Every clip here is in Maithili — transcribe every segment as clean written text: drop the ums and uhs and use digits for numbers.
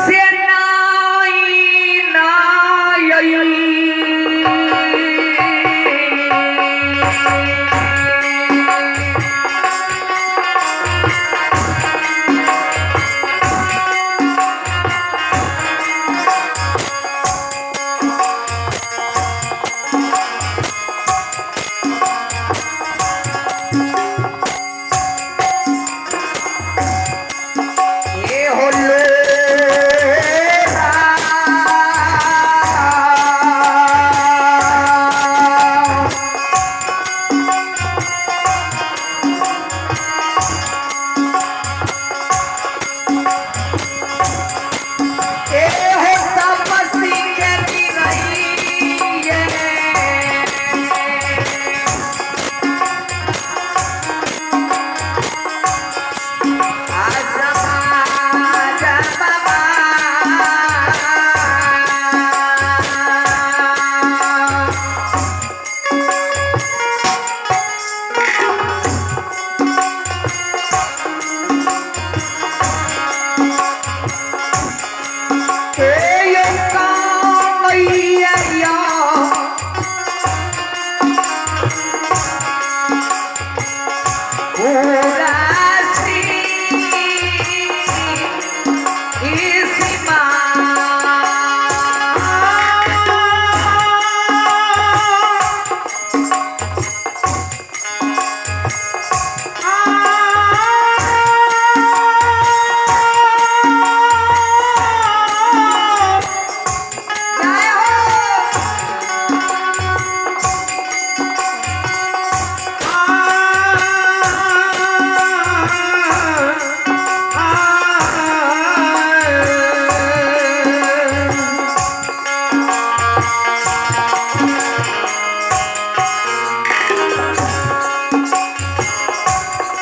से नाई नाई ये होलो ए हो तपस्वी के निरैये।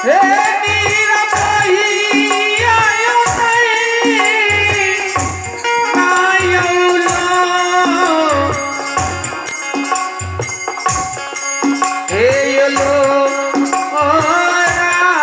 हे मीरा मोहिया यो नायौलो। हे यो ओ राम।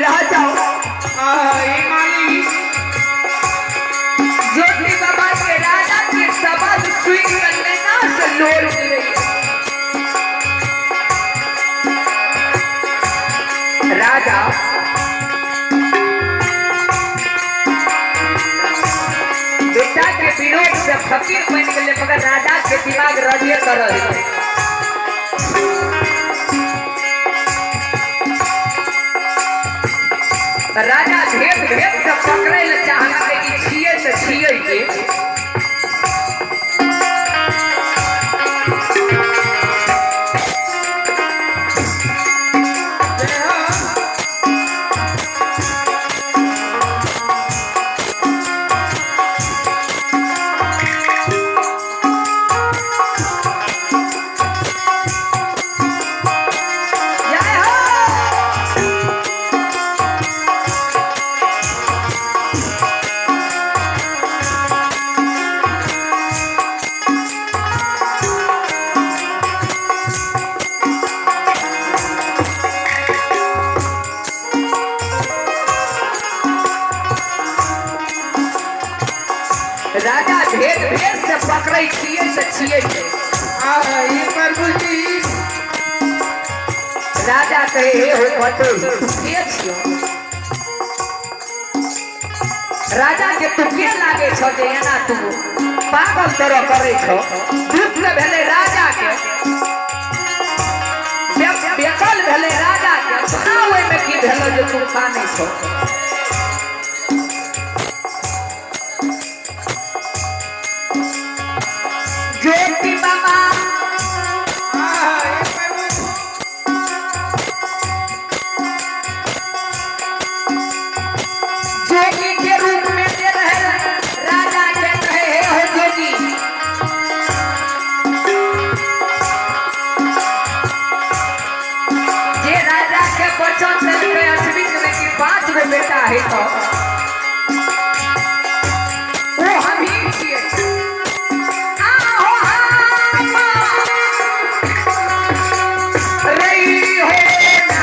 राजा ज्योति बाबा के राजा के सवाल सुन कर नैना से लोर गिरे। राजा बेटा के विरोध से फकीर बन गए, मगर राजा के दिमाग रजे कर रहे। राजा भेद भेद से पकड़े ले चाहना कि छिए से छिए के। जय हो। राजा भेद भेद से पकड़े छिए से छिए के। राजा कहे हे हो बटो तू के छियो? राजा के तू के लागे छो जे एना तू पागल तरह करे छो? दुख भेले राजा के, बेकल कानै छौ। ज्योति बाबा जोगी के रूप में जे रहे राजा के कहे, हे हो जोगी, जे राजा के वचन देलकै अश्विन में कि 5 गो बेटा है तो वो हम ही छियै। आहो हम रही हो ना।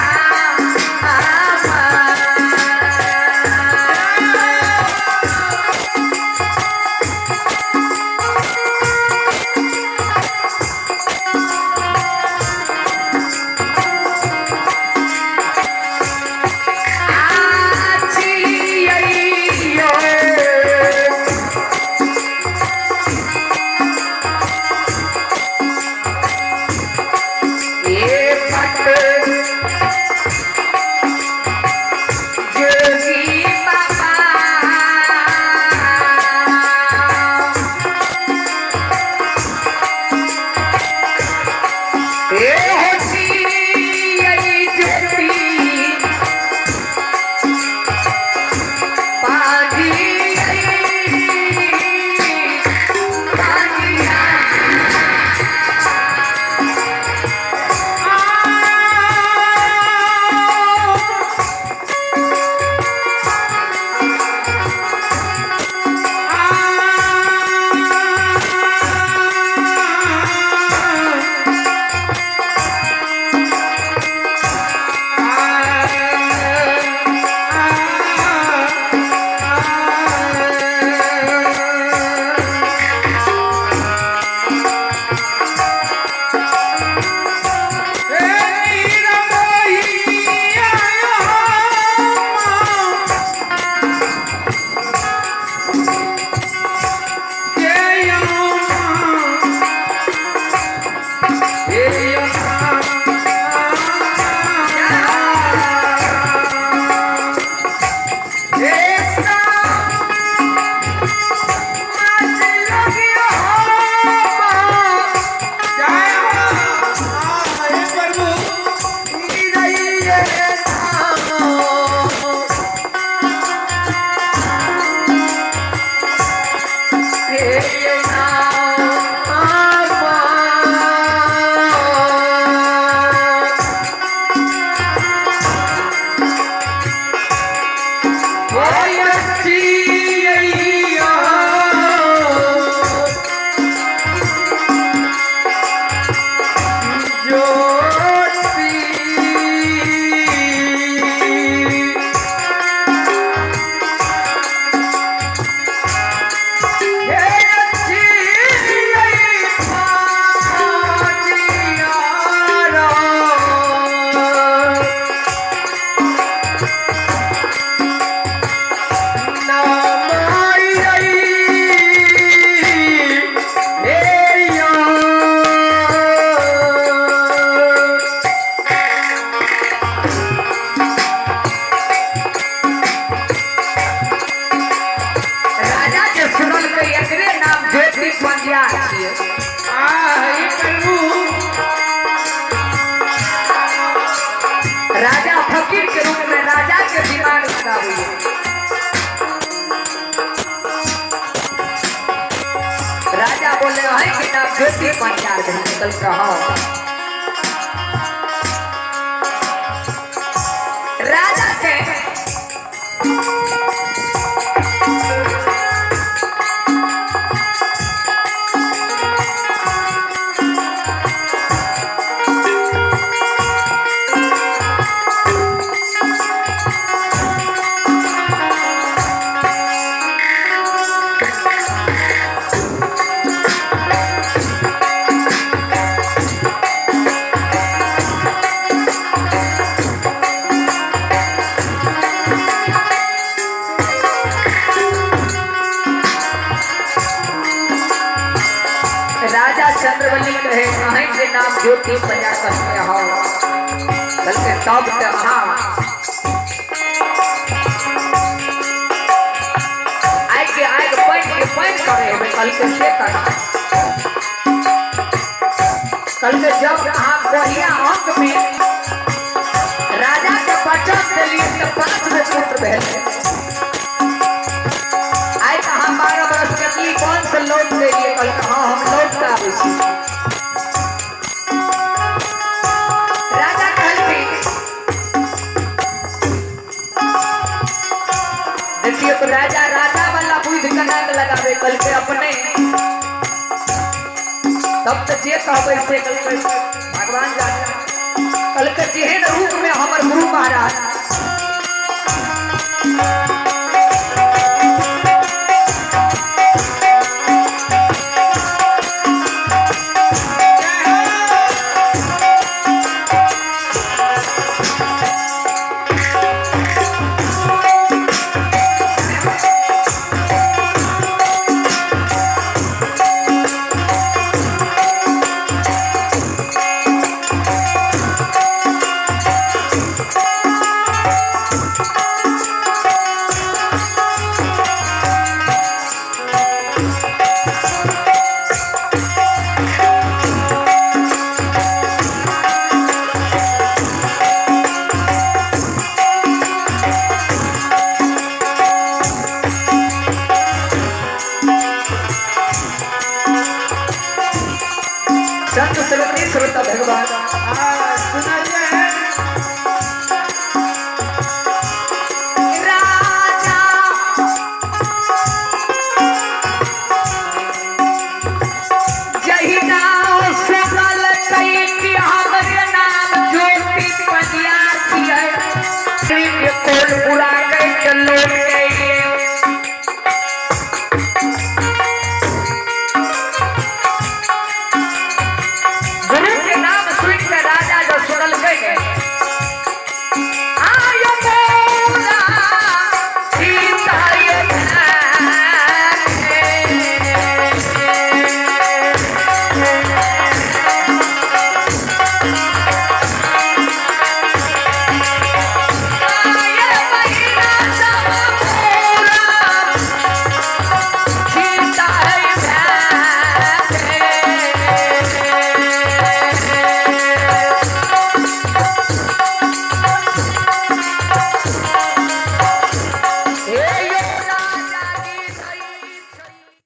राजा के सुनल के एकरे नाम ज्योति पंजिया छियै। राजा फकीर के रूप में राजा के दिमाग लगाबैया। राजा बोले है कि नाम ज्योति पंजिया भेल? कहो। राजा के राजा चंद्रबली कहे, अहें के नाम ज्योति पंजा कहते हो? बल्कि तब ते अहाँ कहलकै से करा। कहलकै जब अहाँ कोहिया अंग में राजा के वचन देलियै तऽ 5 गो पुत्र भेल। आइ तऽ अहाँ 12 बरस के कौन से लौट गेलियै? कहलकै हाँ, हम लौट कऽ आबै छी। राजा कहलखिन, देखियौ तो राजा राजा वाला बुद्धि केना के लगावे। कहलकै अपने तब तऽ जे कहबै से। कहलकै भगवान जाने। कहलकै जेहन रूप में हमर गुरु महाराज